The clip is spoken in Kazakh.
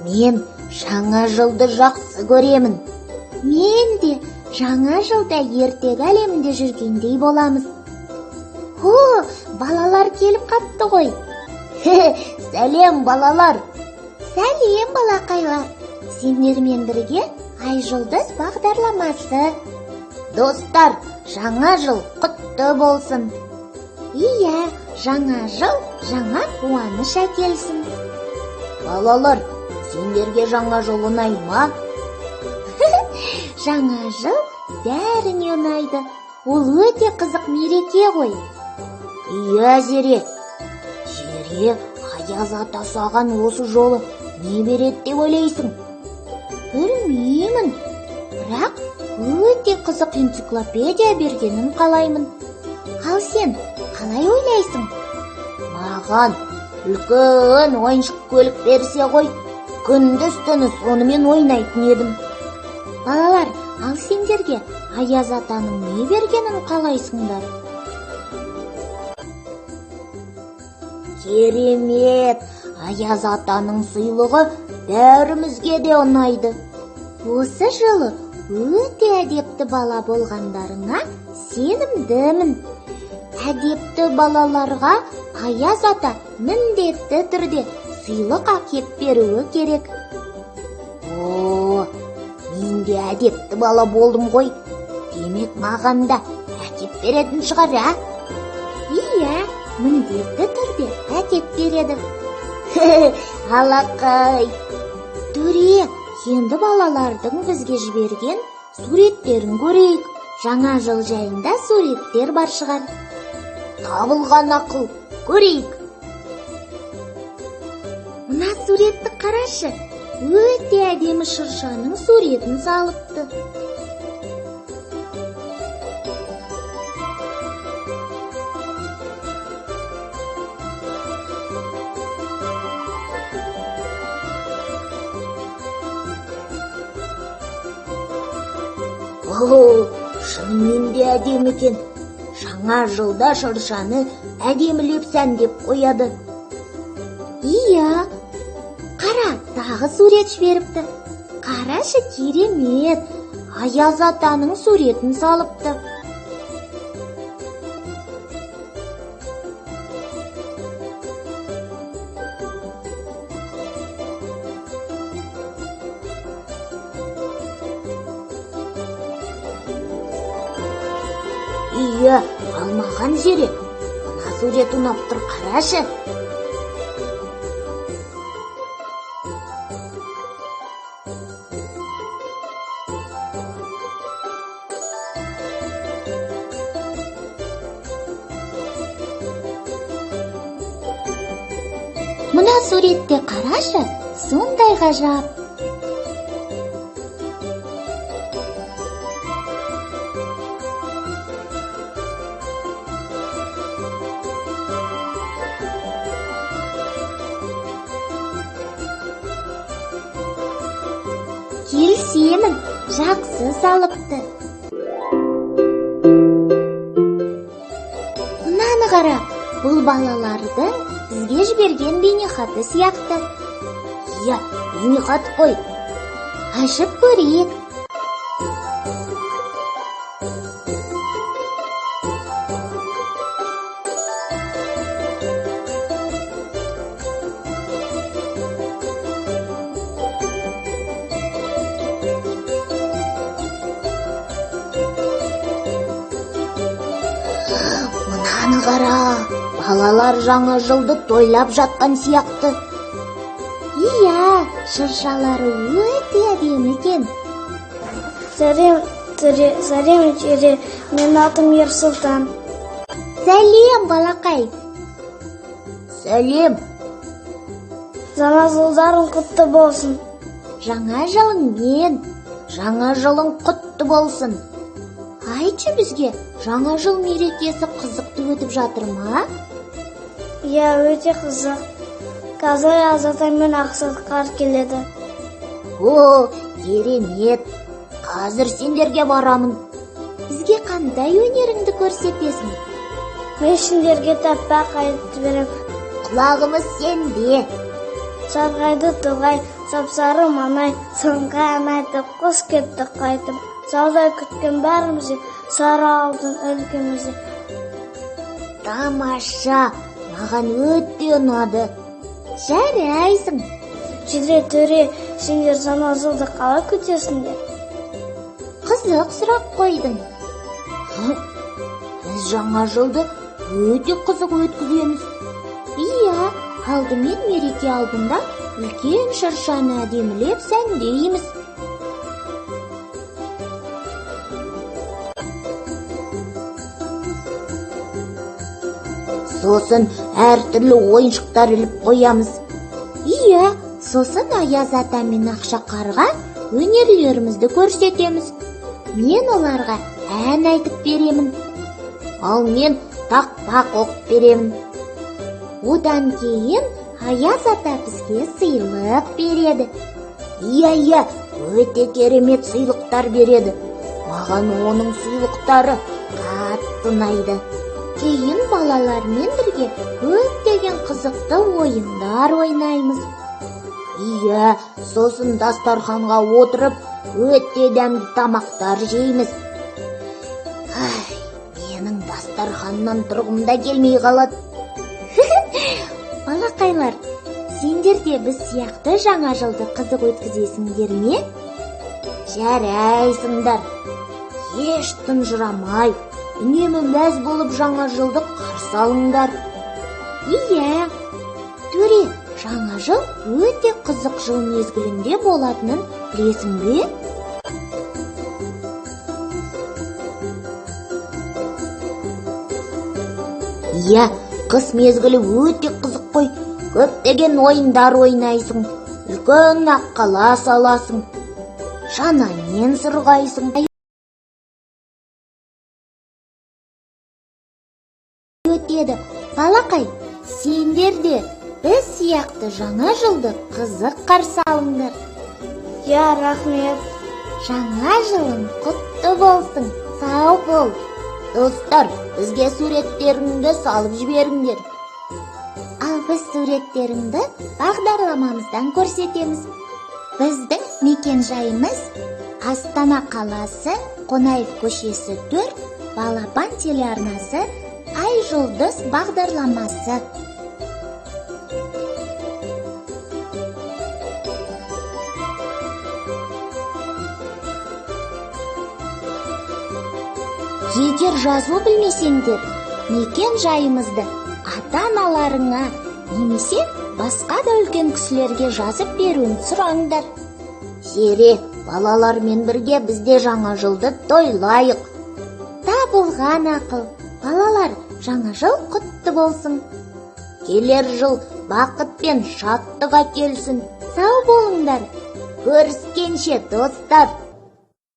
Мен жаңа жылды жақсы көремін. Мен де жаңа жылда ертегі әлемінде жүргендей боламыз. О, балалар келіп қапты ғой. Сәлем, балалар. Сәлем, балақайлар. Сендермен бірге Айжұлдыз бағдарламасы. Достар, жаңа жыл құтты болсын. Иә, жаңа жыл жаңа қуаныш әкелсін. Балалар, сендерге жаңа жыл ұнай ма? Жаңа жыл бәріне ұнайды. Ол өте қызық мереке ғой. Иә, Зере. Зере, Аяз ата саған осы жолы не береді деп ойлайсың? Білмеймін. Бірақ өте қызық энциклопедия бергенін қалаймын. Ал сен қалай ойлайсың? Маған үлкен ойыншық көлік берсе ғой, күндіз түні сонымен ойнайтын едім. Балалар, ал сендерге Аяз атаның не бергенін қалайсыңдар? Керемет! Аяз атаның сыйлығы бәрімізге де ұнайды. Осы жылы өте әдепті бала болғандарыңа сенімдімін. Әдепті балаларға Аяз ата міндетті түрде сыйлық әкеп беруі керек. О, мен де әдепті бала болдым ғой. Демек, маған да әкеп беретін шығар, ә? Иә, міндетті түрде әкеп береді. Алақай! Төре, енді балалардың бізге жіберген суреттерін көрейік. Жаңа жыл жайында суреттер бар шығар. Табылған ақыл, көрейік. Мына суретті қарашы, өте әдемі шыршаның суретін салыпты. О, шынымен де әдемі екен. Жаңа жылда шыршаны әдемілеп сәндеп қояды. Иә, қара, тағы сурет жіберіпті. Қарашы, керемет, Аяз атаның суретін салыпты. Иә, алмаған Зере, мына сурет ұнап тұр, қарашы. Мына суретте қарашы, сондай ғажап. Келісемін, жақсы салыпты. Мынаны қара, бұл балалардың бізге жіберген бейнехаты сияқты. Иә, бейнехат қой. Ашып көрейік. Мынаны қара, балалар жаңа жылды тойлап жатқан сияқты. Иә, шыршалары өте әдемі екен. Сәлем, Төре, сәлем, Зере. Менің атым Ерсұлтан. Сәлем, балақай. Сәлем. Жаңа жылдарың құтты болсын. Жаңа жылыңмен, жаңа жылың құтты болсын. Айтшы бізге, жаңа жыл мерекесі қызықты өтіп жатыр ма? Иә, өте қызық. Қазір Аяз ата мен Ақсақал келеді. О, керемет! Қазір сендерге барамын. Бізге қандай өнеріңді көрсетесің? Мен сендерге тәппақ айтып беремін. Құлағымыз сенде. Сарғайды тоғай, сап-сары маңай, соңғы ән айтып, қыз кетті қайтып. Залда күткен бәрімізде, сары алтын өлкемізде. Тамаша, маған өте ұнады. Жарайсың. Зере, Төре, сендер жаңа жылды қалай күтесіңдер? Қызық сұрақ қойдың. Біз жаңа жылды өте қызық өткіземіз. Иә, алдымен мереке алдында үлкен шыршаны әдемілеп сәндейміз. Сосын әртүрлі ойыншықтар іліп қоямыз. Иә, сосын Аяз ата мен Ақшақарға өнерлерімізді көрсетеміз. Мен оларға ән айтып беремін. Ал мен тақпақ оқып беремін. Одан кейін Аяз ата бізге сыйлық береді. Иә, өте керемет сыйлықтар береді. Маған оның сыйлықтары қатты ұнайды. Кейін балалармен бірге көптеген қызықты ойындар ойнаймыз. Иә, сосын дастарханға отырып, өте дәмді тамақтар жейміз. Ай, менің дастарханнан тұрғым да келмей қалады. Балақайлар, сендер де біз сияқты жаңа жылды қызық өткізесіңдер ме? Жарайсыңдар. Еш тұнжырамай, үнемі мәз болып жаңа жылды қарсы алыңдар. Иә, Төре, жаңа жыл өте қызық жыл мезгілінде болатынын білесің бе? Иә, қыс мезгілі өте қызық қой. Көптеген ойындар ойнайсың, үлкен аққала саласың, шанамен сырғайсың. Өтеді. Балақай, сендер де біз сияқты жаңа жылды қызық қарсы алыңдар. Иә, рахмет. Жаңа жылың құтты болсын, сау бол. Достар, бізге суреттеріңді салып жіберіңдер. Ал біз суреттеріңді бағдарламамыздан көрсетеміз. Біздің мекен-жайымыз Астана қаласы, Қонаев көшесі 4, Балапан телеарнасы, Ай жұлдыз бағдарламасы. Егер жазу білмесеңдер, мекен жайымызды ата-аналарыңа немесе басқа да үлкен кісілерге жазып беруін сұраңдар. Зере, балалармен бірге бізде жаңа жылды тойлайық. Табылған ақыл. Балалар, жаңа жыл құтты болсын. Келер жыл бақыт пен шаттық әкелсін. Сау болыңдар. Көріскенше, достар.